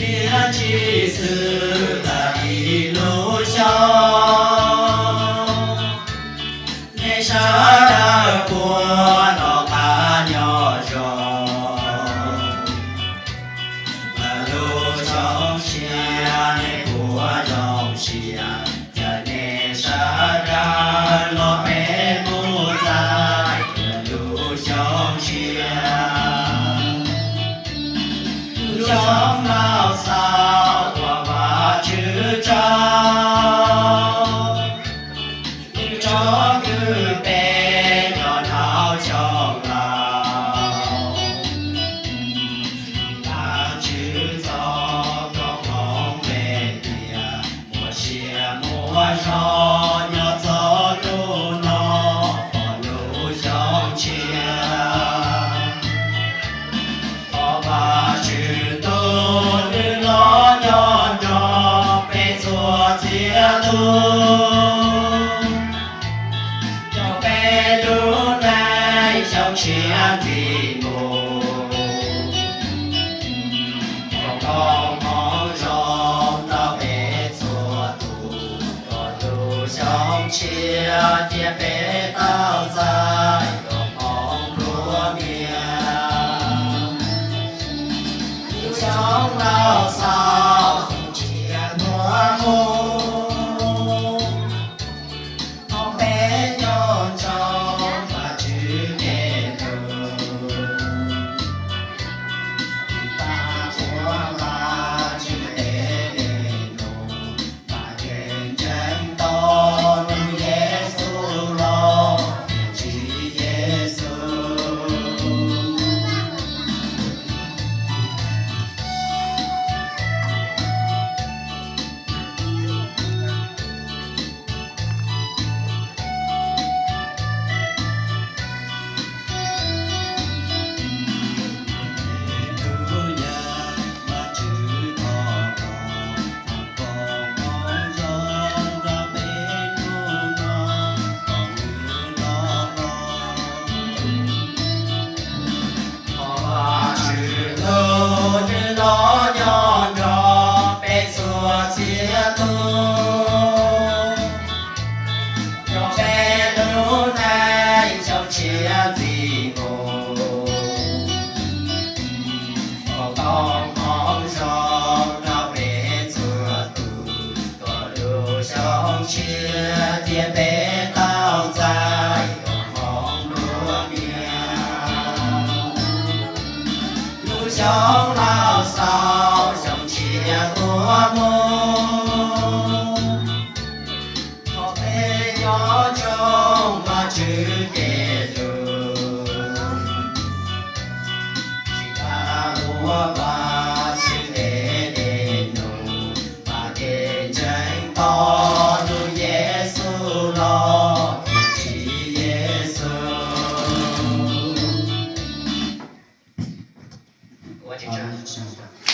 Tiam sis xwb tag ib lub xyoo, nej sawv daws puav leej qab nyob zoo. Lub xyoo tshiab nej puav zoo siab, ces nej sawv daws los peb mus txais lub xyoo tshiab. Lub xyoo laus xaus uas Vajtswv tso, tso kwv peb nyob hauv xyoo laus. Vajtswv txoj koob hmoov me tiag, muaj sia muaj zog nyob txog hnub no, lub xyoo tshiab. Thov Vajtswv tus twg los nyob nrog peb txhua txhia tus, rau peb lub neej xyoo tshiab ntxiv mus. Thov koob hmoov zoo rau peb txhua tus, kom lub xyoo tshiab cia peb tau txais koob hmoov nplua mias. Lub xyoo laus xaus, xyoo tshiab tuaj mus, thov peb nco ntsoov Vajtswv tej lus, tsis tas ua Vajtswv tej dej num, mas kev ntseeg tau tus Yexus los, Vajtswv Yexus. Thov Vajtswv tus twg los nyob nrog peb txhua txhia tus, rau peb lub neej xyoo tshiab ntxiv mus. Thov koob hmoov zoo rau peb txhua tus, kom lub xyoo tshiab cia peb tau txais koob hmoov nplua mias. Lub xyoo laus xaus, xyoo tshiab tuaj mus, thov peb nco ntsoov Vajtswv tej lus, tsis tas ua Vajtswv tej dej num, mas kev ntseeg tau tus Yexus los, Vajtswv Yexus. Ua tsaug ntau.